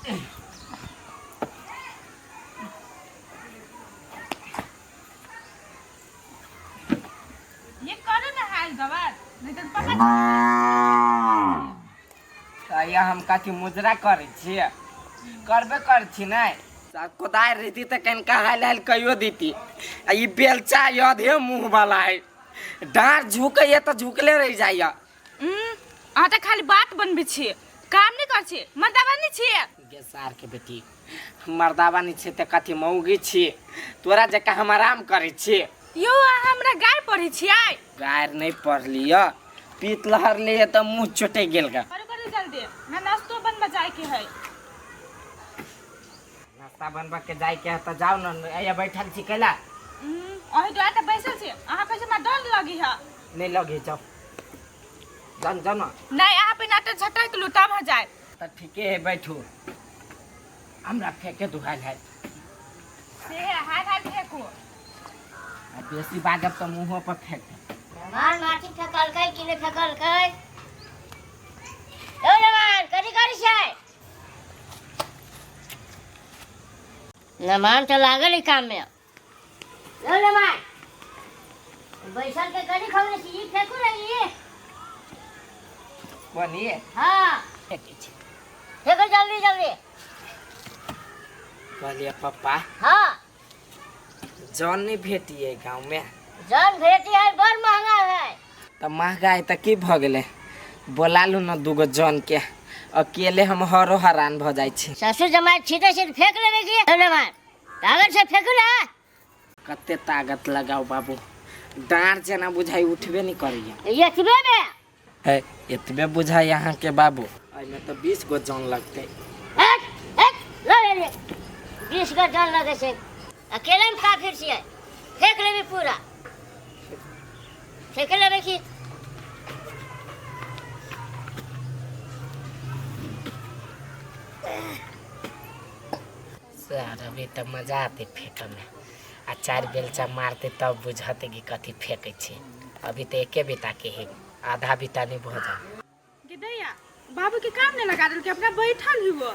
ये करो ना हाल गवार, नहीं तो पता। कहिया हम कथी मुजरा करै छियै? करबे करै छी नहि कोदारि रहिती तऽ कनिका हाल हाल कहियो देती। आ ई बेलचा अधे मुँह वाला है, डाँर झुकैया तऽ झुकले रहि जाइया। अहाँ तऽ खाली बात बनबै छियै, काम नहि करै छियै। मर्दाबा नहि छियै? गे सार के बेटी, मर्दाबा नहि छियै तऽ कथी मौगी छियै? तोरा जकाँ हम आराम करै छियै? यौ, अहाँ हमरा गारि पढ़ै छियै? गारि नहि पढ़लियै, पीत लहर लिए तऽ मुँह चोटि गेल गा। करू करू जल्दी, हमरा नाश्तो बनबऽ जायके है। नाश्ता बनबऽ के जायके है तऽ जाउ ने, एहिया बैठल छी कैला? अहीं दुआरे तऽ बैसल छी। अहाँ कहै छी हमरा डर लगी है। नहि लगे, जाउ, जाउ जाउ ने। नहि, अहाँ पहिने आटा झटकि लू तब हम जायब। तऽ ठीके है, बैठू, हमरा फेके दुहायल है। से हाल हाल फेकू। आ बेसी बाजब तऽ मुँहो पर फेंक देब। रमान माटी फेकलकै कि नहि फेकलकै? यौ रमान, कथी करै छै? नमान तऽ लागल है काममे। यौ रमान, बैसल के कथी खबरे छी? ई फेकू ने ई। कोन ये? हाँ। फेकै छी। फेकू जल्दी जल्दी। कहलियै पप्पा। हाँ। जन नहीं भेटी है गाँव में? जन भेटी है, बड़ महंगा है। तऽ महंगा है तऽ की भऽ गेलै, बोला लू ने दूगो जन के, अकेले हम हरो हरान भऽ जाइ छी। ससुर जमाई छीटे छीट फेंक लेबे की? धन्यवाद, ताकत से फेंकू ना। कते ताकत लगाओ बाबू, डाँर जेना बुझाइ उठबे नहीं करैया। एतबे में है, एतबे बुझाइ अहाँके बाबू? एहिमे तऽ 20 गो जन लगतै। एक एक लो ले ले, 20 गो जन लगे छै, अकेले में काफी छियै, फेंक लेबे पूरा, फेंक लेबे की? सर, अभी तऽ मजा आते फेंकऽ में, आ चारि बेलचा मारते तब बुझते कि कथी फेंकै छी। अभी तऽ एके बिता के है, आधा बिता नहीं भऽ जाए। गिदैया, बाबू के काम नहीं लगा देलकै, अपना बैठल ही वो।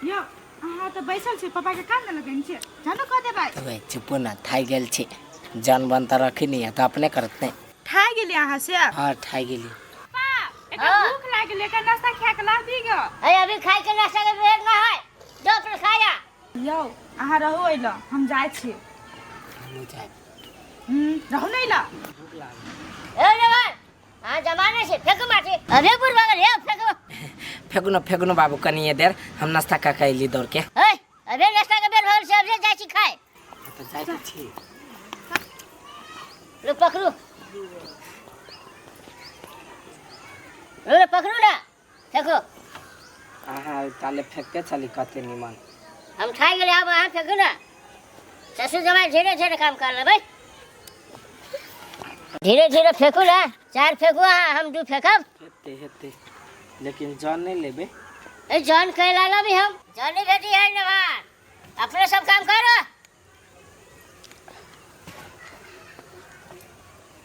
यौ, अहाँ तऽ बैसल छी, पापा के काम नहीं लगेने छियै, जानो कह देबै। ओए चुपो ना, थाकि गेल छी। जन बन तऽ रखी नहीं है तऽ अपने करत नहीं। थाकि गेलियै अहाँ से? हाँ, थाकि गेली। पापा, एकरा हाँ। भूख लागि गेलै, एकरा नाश्ता खा के ला दी गो। अरे, अभी खाय के नाश्ता के बेर ना है, जो अपने खाया। यौ, अहाँ रहू अइला, हम जाइ छी। हमहूँ जायब। रहू नहि अइला। भूख लागल। ए जवान, हाँ जमाने से फेंको माटी, अभी बुढ़वा गेल, हे फेंको। फेंकू न, फेंकू न बाबू, कनिए देर, हम नाश्ता कऽ के अयली दौड़ के। ए, अभी नाश्ता के बेर भऽ गेल छै, अभी जाइ छी खाय। तऽ जाइ तऽ छी। लो पकड़ू, लो लो पकड़ू ना, फेंको। अहाँ ताले फेंकते छली कते निमन। हम खाइ गेलै, आब अहाँ फेंकू ना। ससुर जमाई धीरे धीरे काम कर लेबै, धीरे धीरे फेंकू ना। चार फेंकू अहाँ, हम दू फेंकब। हेतै हेतै, लेकिन जन नहि लेबै। ए जन कैला लेबै हम? जन नहीं भेटी है ना, अपने सब काम करो,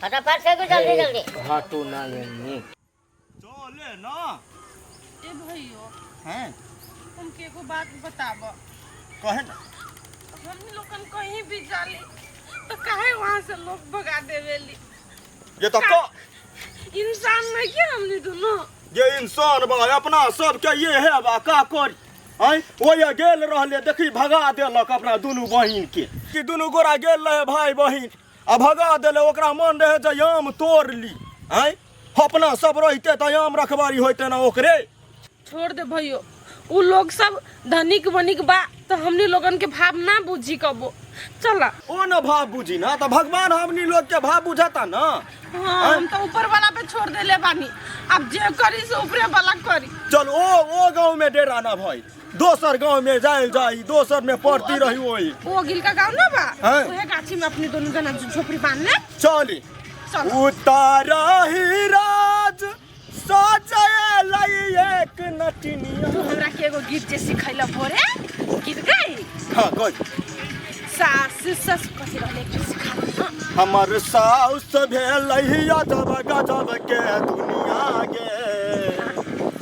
फटाफट फेंकू, जल्दी जल्दी। हटू ना एन्नी। चले ना। ए भैयो। हैं? हमके एगो बात बताब। कहे ना। हम लोगन कहीं भी जाली तो काहे वहां से लोग भगा देवेली? ये तो को इंसान नहीं क्या हमने दोनों? ये इंसान बा अपना सब के ये है बा, का कर आय ओया गेल रहले, देखी भगा देलक अपना दुनू बहिन के, कि दुनू गोरा गेल रहे भाई बहिन आ भगा देले। ओकरा मन रहे जे आम तोड़ ली। आय अपना सब रहते तऽ आम रखबारी होते ना ओकरे। छोड़ दे भैयो, उ लोग सब धनिक वनिक बा तो हमनी लोगन के भाव ना बुझी कबो। चला। ओ न भाव बुझी ना तो भगवान हमनी लोग के भाव बुझाता ना। हाँ, हम तो ऊपर वाला पे छोड़ देले बानी, अब जे करी से ऊपरे वाला करी। चल, ओ ओ गांव में डेरा ना भाई, दोसर गांव में जाए जाई, दोसर में पड़ती रही ओही। वो गिलका गांव ना बा? हाँ। उहे गाछी में अपने दोनों जना झोपड़ी बांध ले। चली। चल। उतारा ही राज सजाए लाई एक नटनिया। तू हमरा के एगो गीत जे सिखैला भोरे, गीत गाई। हाँ, गई। सास ससुर कथी रहले, एक सिखा दे। हाँ। हमर साउस भेल अजब गजब के दुनिया गे।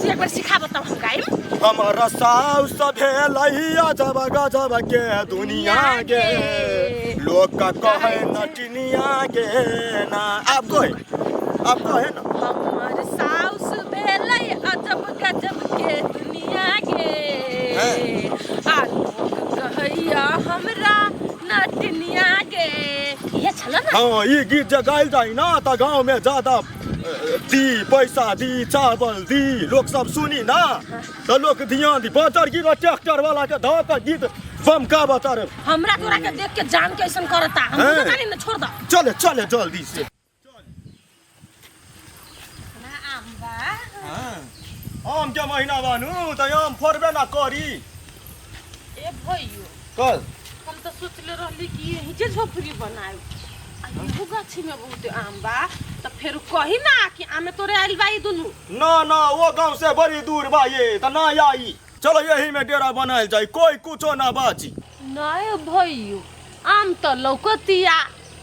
जे एक बार सिखा बताओ हम गाइम। हमर साउस भेलै अजब गजब के दुनिया गे, लोक कहै नटिनिया गे ना। आब कहे, आब कहे ना। हमर साउस भेलै अजब गजब के दुनिया गे, आ लोक कहैया हमरा नटनिया गे। ये छल ना? हाँ, ई गीत जे गायल जाइ ना तऽ गाँव में ज्यादा दी पैसा, दी चावल दी, लोक सब सुनी ना तऽ लोक ध्यान दी। बजर गिरो ट्रैक्टर वाला के धऽ के गीत बमका बता रे। हमरा तोरा के देख के जान के ऐसन करता हम। हैं। जानी ना, छोड़ दो। चले चले जल्दी से। ना आम बा। आम के महीना बानू तऽ आम फोड़बे ना करी। ए भैयो। कल हम तो सोचले रहली कि यही जे झोपड़ी बनाए आ इहो गाछी में बहुत आम बा, त फेर कही ना कि आमे तोरे आइल बा ई दुनू। ना ना, वो गांव से बड़ी दूर बा ये तऽ ना आई। चलो यही में डेरा बनायल जाई, कोई कुछो ना बाजी। नहीं भैयो, आम तो लौकतिया,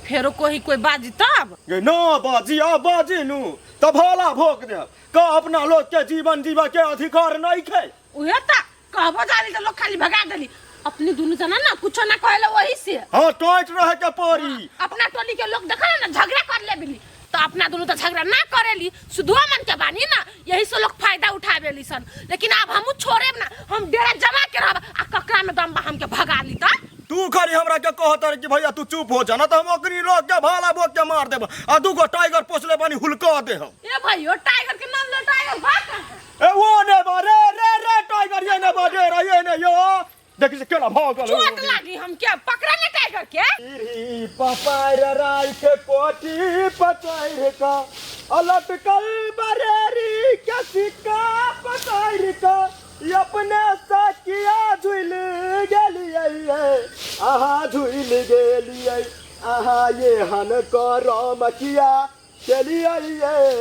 फेरो कोही कोई बाजी तब। ये ना बाजी, आ बाजी नू तऽ भोला भोग दे का। अपना लोग के जीवन जीवा के अधिकार नहीं खे। उहे त कहबो जाली त लोग खाली भगा देली। अपने दुनू जना ना कुछो ना कहेला वही से। हाँ, टोट रहे के पड़ी। अपना टोली के लोग देखा ना झगड़ा कर ले बिली, तो अपना दुनू तो झगड़ा ना करेली, सुधुआ मन के बानी ना, यही से लोग फायदा उठावेली सन। लेकिन अब हमू छोड़ेब ना, हम डेरा जमा के रहब आ ककरा में दम बा हमके भगा ली त। तू खाली हमरा के कहत रहे कि भैया तू चुप हो जा ना तो हम ओकरी लोग के भाला भोग के मार देब आ दूगो टाइगर पोसले बानी हुलका दे हम। ए भाई, ओ टाइगर के नाम ले, टाइगर भाग कहाँ? ए वो ने बा रे रे रे टाइगर, ये ने बा रे रे, ये ने यो देखी से केना भागल। चोट लागी हम के पकड़ा ना टाइगर के। सीढ़ी पपार राख कोटी पचार का अलटकल बरेरी के सिक्का पचार का, ई अपने सकिया झुल गेलियै, आहा झुल गेलियै, आहा ये हन करम किया चलियै,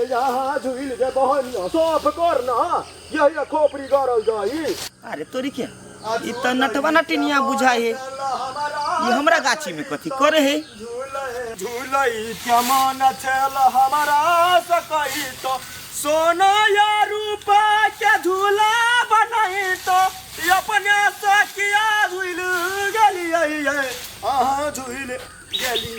यहाँ झुल गे। बहनिया साफ कर ना, यही खोपड़ी गरल जाई। अरे तोरी के ई त नटवा नटिनिया बुझाइ है। ई हमरा गाछी में कथी करे है? झूलै कमान छल हमरा सकई तो सोना या रूपा के झूला बनाई तो ई अपने सकिया झूल गेलियै, अहाँ झूल गेली।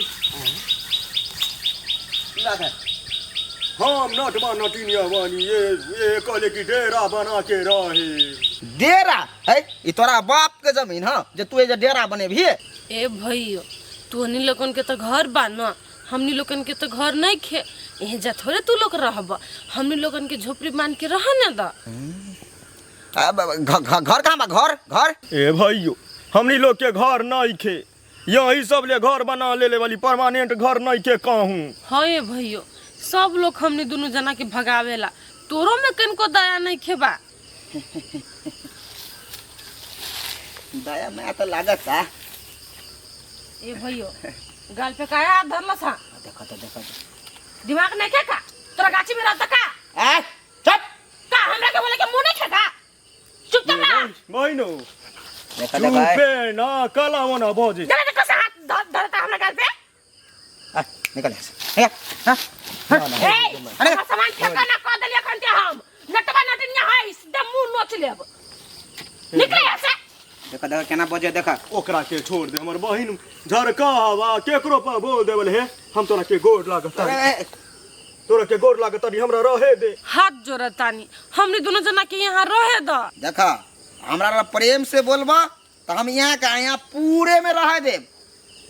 हम नटवा नटिनिया बानी, ये कहले कि डेरा बना के रहे। डेरा है? ई तोरा बाप के जमीन ह जे तू एजे डेरा बनेबही? ए भैयो, तोहनी लोगन के तो घर बा न, हमनी लोगन के तो घर नहीं खे। एहे जा थोड़े तू लोग रहब, हमनी लोगन के झोपड़ी मान के रह ना द। अब घर कहाँ बा? घर घर। ए भैयो, हमनी लोग के घर नहीं खे, यही सब ले घर बना ले ले वाली, परमानेंट घर नहीं के कहूँ। हाँ ए भैयो, सब लोग हमनी दुनू जना के भगावेला, तोरो में कनको दया नहीं खेबा। दया मैं तो लागत आ। ए भैयो, गाल पे काया हाथ धरलस? हा देखो तो, देखो तो। दिमाग नहीं खे का तोरा? गाछी में रहता का? ए चुप। का हमरा के बोले के मुंह नहीं खे का? चुप तो रह। बहिनो। देखो देखो ए। चुपे ना कला वना बजे। जरा देखो से हाथ धरता हमरा गाल पे। आ, निकल यहाँ से, निकल। हाँ हाँ। ए अरे। हमरा सामान फेंका ना कह देलिए अखन ते। हम नटवा नटनिया है, सीधा मुंह नोच लेब। निकले यहाँ से। देखो देखो केना बजे, देखो। ओकरा के छोड़ दे हमर बहिन, झरका हवा केकरो पर बोल देवल हे। हम तोरा के गोड़ लागत, अरे, ए, तोरा के गोड़ लागत, हमरा रहे दे। हाथ जोड़तानी, हमने दोनों जना के यहाँ रहे द। देखा, हमरा ला प्रेम से बोलबा तो हम यहाँ का यहाँ पूरे में रह देब,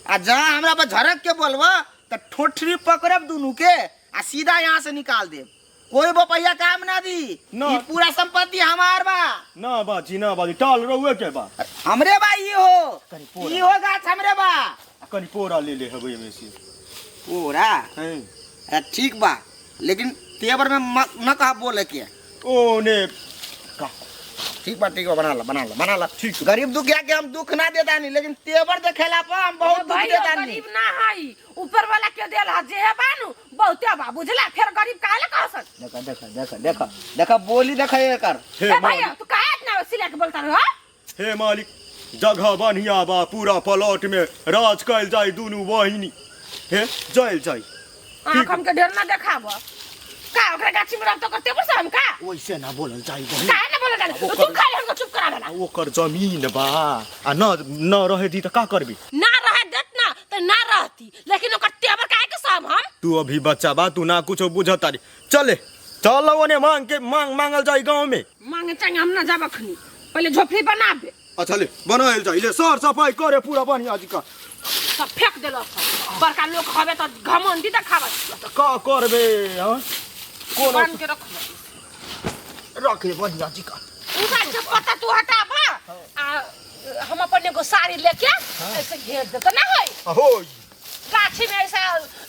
आ जहाँ हमरा पर झड़क के बोलबा तो ठोठरी पकड़ब दुनू के आ सीधा यहाँ से निकाल देब। कोई बपैया काम ना दी। ना। ई पूरा संपत्ति हमार बा। ना बाजी, ना बाजी, टाल रहुए के बा। हमरे बा ई हो। कनी पोरा। ई हो गाछ हमरे बा। कनी पोरा ले ले हवे में से। पूरा? हैं। अरे ठीक बा, लेकिन तेवर में न कहा बोले के। ओ ने का ठीक बा, ठीक बा, बना ला, बना ला, बना ला। ठीक। गरीब दुखिया के हम दुख ना देता नहीं, लेकिन तेवर देखेला पर हम बहुत दुख भाई देता नहीं। गरीब ना हई, ऊपर वाला के देल ह जे है बानू बहुते बा, बुझला? फिर गरीब काहे ला कहसन? देखा देखा देखा देखा देखा, बोली देखा एकर। हे ए भाई, मालिक। तू काहे इतना सिला के बोलता रहो? हे मालिक, जगह बढ़िया बा, पूरा प्लॉट में राज कैल जाई दुनू बहिनी। हे जाइल जाई। आँख हमके ढेर ना देखाब। का ओकरा गाछी में रहब तो करते पर हम का ओइसे ना बोलल जाई बहिन। काहे ना बोलल जाई? तू खाली हमको चुप करा देला। ओकर जमीन बा आ न न रहे दी त का करबी? ना रहे देत ना त ना रहती, लेकिन ओकर तेवर काहे के सहम हम? तू अभी बच्चा बा, तू ना कुछो बुझत तारी। चले चल ओने मांग के मांग मांगल जाई गांव में। मांगे चाहे हम ना जाब अखनी, पहले झोपड़ी बनाबे। अच्छा ले बनायल जाई, ले सर सफाई करे पूरा बढ़िया जी का। सब फेंक देलक, बड़का लोग हवे त घमंडी देखाबे। त का करबे? हां कोनो बन के रखबे, रखे बढ़िया जी का। उ गाछ के पत्ता तू हटाबा आ हम अपन एगो साड़ी लेके ऐसे घेर दे त ना होई। हो गाछी में ऐसा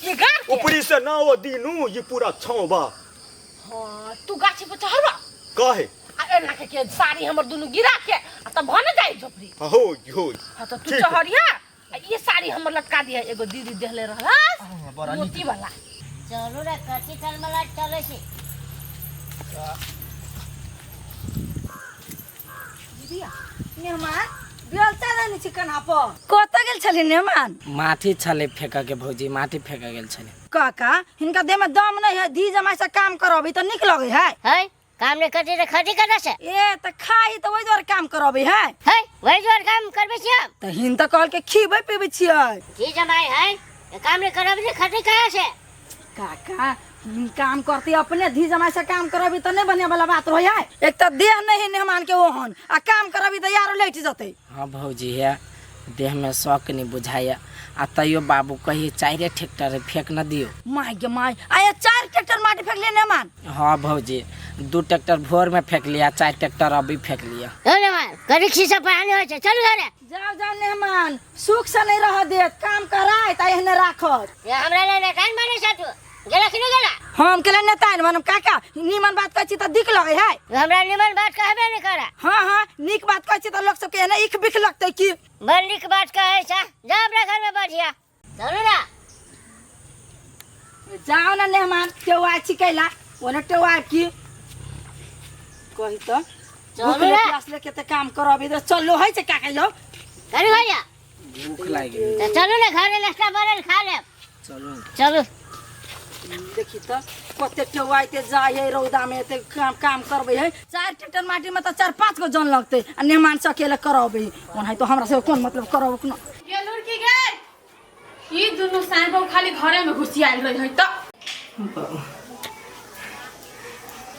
ये गाड़ के ऊपरी से ना वो दीनू ये पूरा छांव बा। हां तू गाछी पे चढ़बा काहे? आ एना के के साड़ी हमर दुनू गिरा के आ तब भन जाई झोपड़ी। हो हो हां तो तू ठीक है। चढ़िया आ ये साड़ी हमर लटका दिया, एगो दीदी देहले रहलस बड़ा नीक। मोती वाला। चलू ने कथी चलमला चलै छी। मेहमान बेलचा देने छी कन्हा पर, कतऽ गेल छली मेहमान? माटी छलै फेंकऽ के भौजी, माटी फेंकऽ गेल छलै। काका हिनका देह में दम नहीं है, धी जमाई से काम करबी तऽ नीक लगै है। है काम नहीं करती तऽ खटी कतऽ से? ए तऽ खाही तऽ ओहि दुआरे काम करबी है। है वही दुआरे काम करबै छी हम। तऽ हिन तऽ कहलकै खीबै पीबै छियै। धी जमाई है काम नहीं करबी तऽ खटी कहाँ से? काका हिन काम करती अपने धी जमाई से काम करबी तऽ नहीं बने वाला बात रहै है। एक तऽ देह नहीं है मेहमान के ओहन आ काम करबी तऽ यारो लेट जतै। हाँ भौजी है देह में शौक नहीं बुझाइया, आ तैयो बाबू कहिए चारे ट्रैक्टर फेंक न दियो। My गे my, आ ये 4 ट्रैक्टर माटी फेंक लिए मेहमान? हाँ भौजी 2 ट्रैक्टर भोर में फेंक लिया, 4 ट्रैक्टर अभी फेंक लिया। ए मेहमान करी खीसा पहानी होइ छै, चलू घरे। जाओ जाओ मेहमान, सुख से नहीं रह देत, काम कराय त एहने राखत। ये हमरा ले नेताइन बनै छ तू, गेला कि नहीं गेला? हम के नेताइन बनम काका? नीमन बात कहै छी त दिक लगै है। हमरा नीमन बात कहबे नहीं करा। हाँ हाँ नीक बात कहै छी त लोक सबके एने इख बिख लगतै की। बड़ नीक बात कहै छ, जा हमरा घर में बढ़िया। चलू ना। जाओ ना मेहमान, टेवा छी कैला ओने टेवा की कही त चलू ना। प्यास लेके त काम करब इधर चलो है छै काका यौ। करू भैया भूख लागि गेल। त चलू ना घरे नाश्ता बनल खा लेब। चलू चलू। देखी त कते टेवाइते जाय है रौदा में, एते काम काम करबै है। 4 ट्रैक्टर माटी में त 4-5 गो जन लगतै आ मेहमान से अकेले करबै। ओनाहि तो हमरा से कोन मतलब करब न। ये लुड़की गए ई दुनु साइबो खाली घरे में घुसियाल रही है त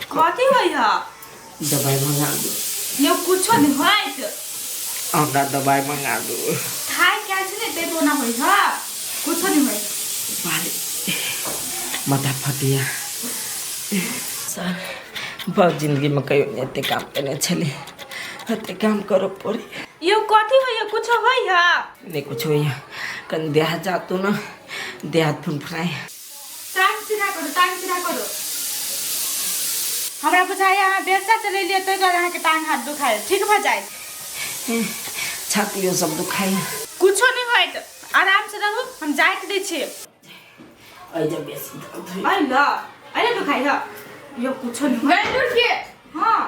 कथी होइ है? दवाई मंगा दो। यो कुछो नहीं होइत। हमरा दवाई मंगा दो। थाई क्या छै ने ते तो ना होइ है, कुछो नहीं होइत। बाले माथा फटिया सर, बहुत जिंदगी में कहियो नहीं एते काम केने छली, एते काम करऽ पड़ी। यो कथी होइ है? कुछो होइ है? नहीं कुछ होइ है, कन देह जातू ना देह हाथ फुनफुनाई। टांग सीधा करो, टांग सीधा करो। हमरा बुझाइए अहाँ बेलचा चलेलियै ताहि दुआरे अहाँके टांग हाथ दुखाय, ठीक भऽ जायत। छातियो सब दुखाय। कुछो नहीं होइत, आराम से रहू, हम जाइत दै छी। अइ बेसी दर्द होइ। अइ ल, अइ दुखाइ ह। यो कुछो नहीं होइत। गए लुड़की। हाँ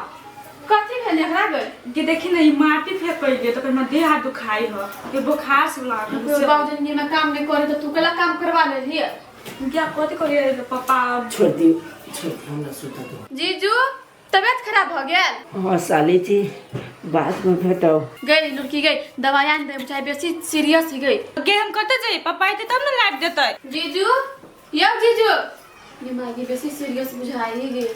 कथी भेल एकरा गए? के देखी ने ई माटी फेकैले तऽ ओहिमे देह हाथ दुखाइ ह, के बोखार सब लागल। बाबू जिंदगी में काम नहीं करे तो तू केला काम करवा लेली? क्या कथी करिए पापा? छोड़ दियो, छोड़ दियो, हमरा सुता दो। जीजू तबियत खराब हो गेल? हाँ साली जी बाद में भेटो। गई लुड़की गई दवाई आन दे, चाहे बेसी सीरियस ही गई। गे हम कतऽ जइए? पापा अइतै तब ने लाबि देतै। जीजू यौ जीजू ये मागी बेसी सीरियस बुझाई ही गई।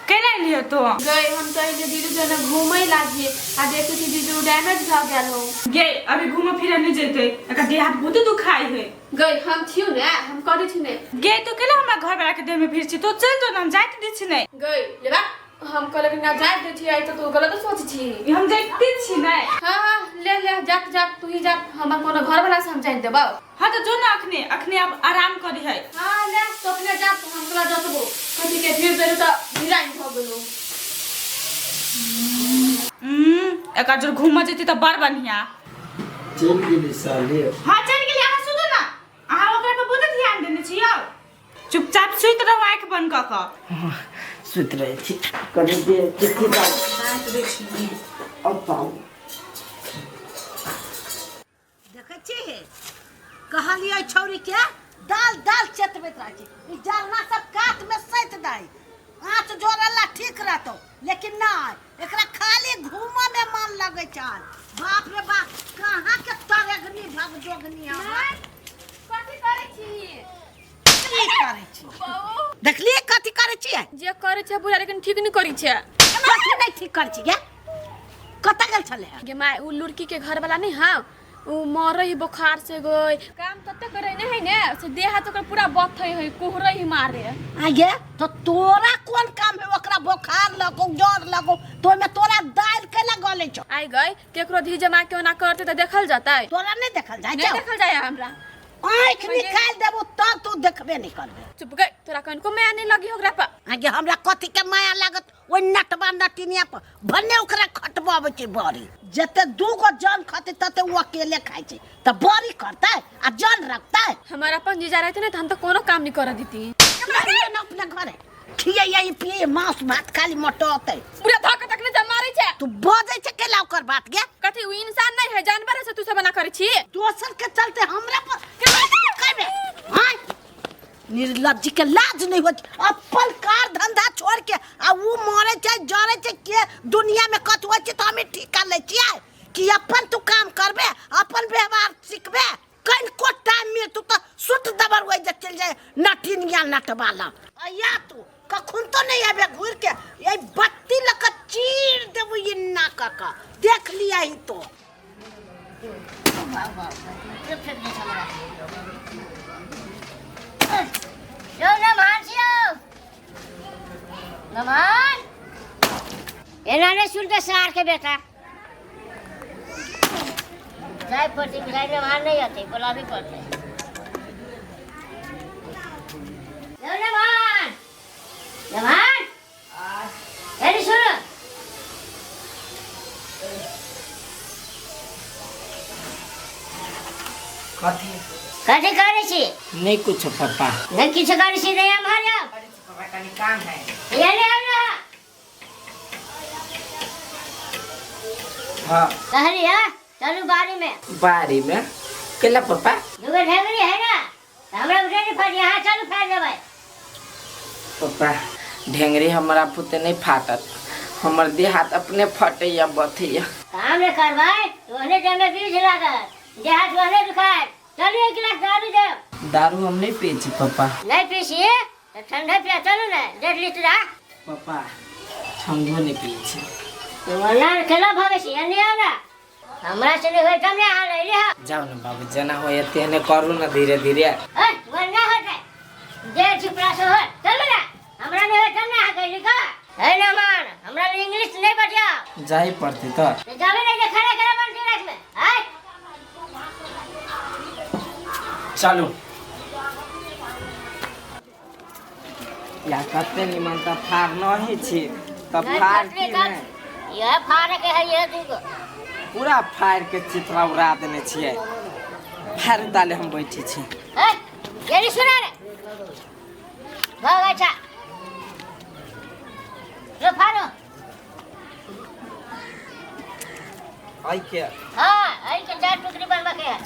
केना एलियै तो? गई हम तो अइले जीजू से ना घूमै लागिए आ देखै छी जीजू डैमेज भऽ गेल हो। गे अभी घूमे फिरे नहीं जइतै, एकर देह हाथ बहुते दुखाइ है। गई हम छियौ ने, हम करै छी ने। गे तो केना हमरा घर वाला के देह में फिर छी? तो चल जो ना, हम जाइत दै छी नै। गई लेबा हम कहलक ना जाइत दै छी, आई तो तू गलत सोच छी। हम जाइते छी नै। हाँ हाँ ले ले जात जात तू ही जात, हमर कोनो घर वाला से हम जाइत देबौ। हाँ तो जो ना अखने अखने अब आराम करी है। हाँ ले तो अपने जात, हम तोरा जतबो कथी के फिर देलु त भिराइन भ गेलौ। एकर जो घूम जैती त बड़ बढ़िया। चल गेली साली। हाँ चल गेली, अहाँ सुतू ना, अहाँ ओकरा पर बहुत ध्यान देने छी। यौ चुपचाप सुति रहू आँखि बंद कऽ कऽ। हाँ सुति रहै छी कनी देर कथी बात अब पाऊ। देखै छी कहलियै छौरी के दाल दाल चेतबैत रहै छै, ई जरना सब कात में सैत दै आँच जोड़ला ठीक रहतौ, लेकिन नहीं, एकरा खाली घूमऽ में मन लगै छै। बाप रे बाप, कहाँ के तरेगनी भगजोगनी है। कथी करै छी? की करै छी? देखलियै कथी करै छियै? जे करै छै बुझा, लेकिन ठीक नहि करै छै। कथी नहि ठीक करै छी गे? कतऽ गेल छलै? गे माय, उ लुड़की के घर वाला नहीं हाँ, उ मरे ही बुखार से गई। काम तते करे नहीं है ने से देह हाथ ओकर पूरा बथै है, कुहरै ही मारे। आ गे, तो तोरा कोन काम है? ओकरा बोखार लगो, जर लगो, तो ओहिमे तोरा दालि केला गलै छौ? आई गई, केकरो धी जमा के ओना करते तऽ देखल जतै? तोरा नहि देखल जाइ नहीं छौ? देखल जाय हमरा। आँखि निकालि देबो तब तू देखबे नहि करबे। चुप गई, तोरा कनको माया नहीं लगी ओकरा पर। आगे हमरा कथी के माया लागत ओहि नटबा नटिनिया पर? भने ओकरा खटबो अबै छै बड़ी, जते दू गो जन खतै तते ओ अकेले खाइ छै, तऽ बड़ी करतै आ जन रखतै। हमारा अपन जीजा रहते ना तऽ हम तो कोनो काम नहीं कर देती। रहिए न अपने घरे, खियै पियै मांस भात खाली मोटोतै। पूरा धक तक ने मारै छै। तू बजै छै केला ओकर बात गे? कथी, उ इंसान नहीं है, जानवर है से तू सब मना करै छी? दोसर के चलते हमरा पर कहबे? हाँ, निर्लज्जी के लाज नहीं होत? अपन कार धंधा छोड़ के आ ऊ मरे छै जरे छै के दुनिया में कत होइ छै, तऽ हमे ठीक कर लै छियै कि अपन तू काम करबे, अपन व्यवहार सीखबे। कनिको टाइम मिल तू तऽ सुट दबर होइ जे चलि जाय नटिनिया नटवाला। अया तू कखन तो नहीं आबे घुर के, ये बत्ती लऽ कऽ चीर देबो ये नाक कऽ, देख लिया ही तो। यौ नमहान छी, यौ नमहान, एना नहि सुनते सार के बेटा। जाय पड़तै बुझाइ, नमहान नहि अतै, बोलाबे पड़तै। यौ नमहान, नमहान, एनी सुन। कथी? कथी करै छी? नहीं कुछ पापा। नहि किछु करै छी? नहि एम्हर आउ। पापा, कनी काम है। एने आउ ने। हाँ। कहली है चलू बाड़ी में। बाड़ी में केला पापा? दूगो ढेंगरी है ना, तऽ हमरा उठे नहीं फाड़ी, यहाँ चलू फाड़ि देबै। पापा, ढेंगरी हमरा पुते नहीं फाटत, हमर देह हाथ अपने फटैया बथैया। काम नहि करबै तऽ ओहने देहमे बीज लागत, देह हाथ ओहने दुखायत। चलू, एक गिलास दारू देब। दारू हम नहीं पिए छी पापा। नहीं पी छी तऽ ठंडा पिया, चलू ने 1.5 लीटर। पापा, ठंडो नहीं पिए छी। ओना केना भगै छी? एने आउ ने, हमरा से नहि होय तब ने अहाँ लैले हँ। जाओ ने बाबू, जेना होय तेहने करू ने धीरे धीरे। ए वरना होतै, 1.5 छिपरा से होय, चलू ने। हमरा नहि होय तब ने अहाँ गइली का है ना। मान हमरा ने इंग्लिश नहीं बतियाओ। जाई पड़ते तो। तो जाबे नहीं जे खड़ा खड़ा बनती रात में आय। चलू या, कते निमन तऽ फाड़ नहीं छी तऽ नहीं फाड़ फटले की तब नहि। यह फाड़ के है, यह दूगो। पूरा फाड़ के चित्रा उड़ा देने छियै। फाड़ ताले हम बैठे छी। ए ये नहीं सुना रे, भाग। अच्छा लो, फाड़ो। आई के? हाँ, आई के चार टुकड़ी बनवा के है।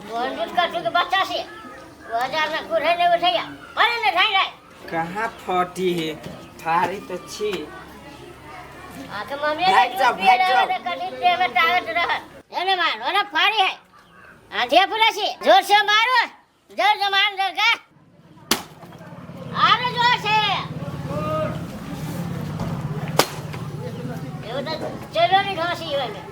वो दूध का के बच्चा से वो हजार में कुछ नहीं उठैया, अरे ने ढाई ढाई। कहाँ फटी है? फाड़ी तो छी। आके मम्मी भाग ने जाओ, दूध पिए भाग जाओ। रहे कभी देह में ताकत रहत। एने मान ओने फाड़ी है आधिया पुरा छी, जोर से मारो, जोर से मार, जोर का आरो जोर से। एगो तो चलो नहीं ढोसी ओहिमे।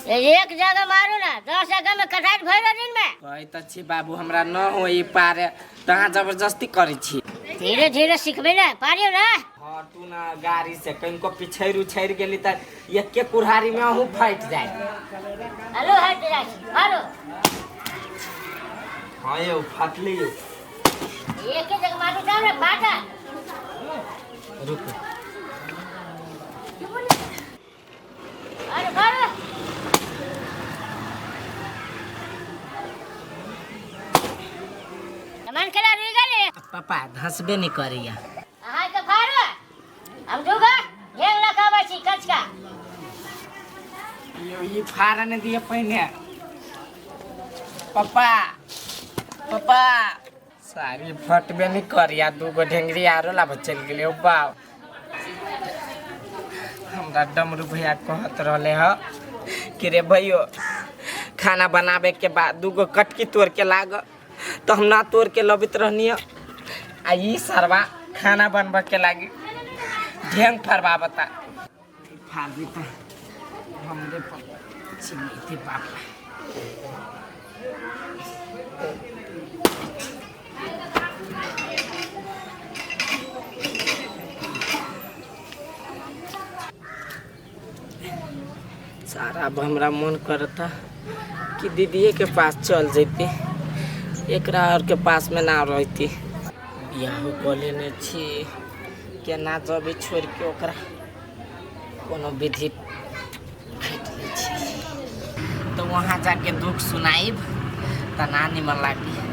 एक जगह मारू ना, 10 जगह में कटाई भइल दिन में। कहै तऽ छी बाबू, हमरा न हो ई पारे, तऽ अहाँ जबरदस्ती करै छी। धीरे धीरे सिखबै ने, पारियो ना। हटू ना गाड़ी से, कनिको पिछड़ि उछड़ि गेली तऽ एके कुल्हाड़ी में अहूँ फाटि जाए। हेलो, हट जाइ छी, मारू। हाँ यौ, फाटली यौ। एक जगह मारू तब ने फाटा। रुकू। अरे मारू। सामान केला रुइ गेलै? पापा, धसबे नहि करैया। अहाँके फाड़ू, हम दूगो ढेंग लऽ कऽ अबै छी कचका। यौ, ई फाड़ ने दिअ पहिने। पप्पा पप्पा सारी फटबे नहीं करिया दूगो ढेंगरी आरो लाभ चल गेलै ओ बाप। हमरा डमरू भैया कहत रहले ह कि रे भैयो खाना बनाबे के बाद दूगो कटकी तोड़ के लाग, तो हम ना तोड़ के लबित रहनी। आ ई सरवा खाना बनबे के लागी ढेंग फरवा बता फाड़ दी त हमरे पर चिल्लैते बाप। सारा अब हमरा मन करता कि दीदीए के पास चल जैती, एकरा और के पास में ना रहती। बियाहो कऽ लेने छी, केना जबी छोड़ के ओकरा कोनो विधि फेट लै छी तो वहाँ जाके दुख सुनाइब त ना निमन लागी।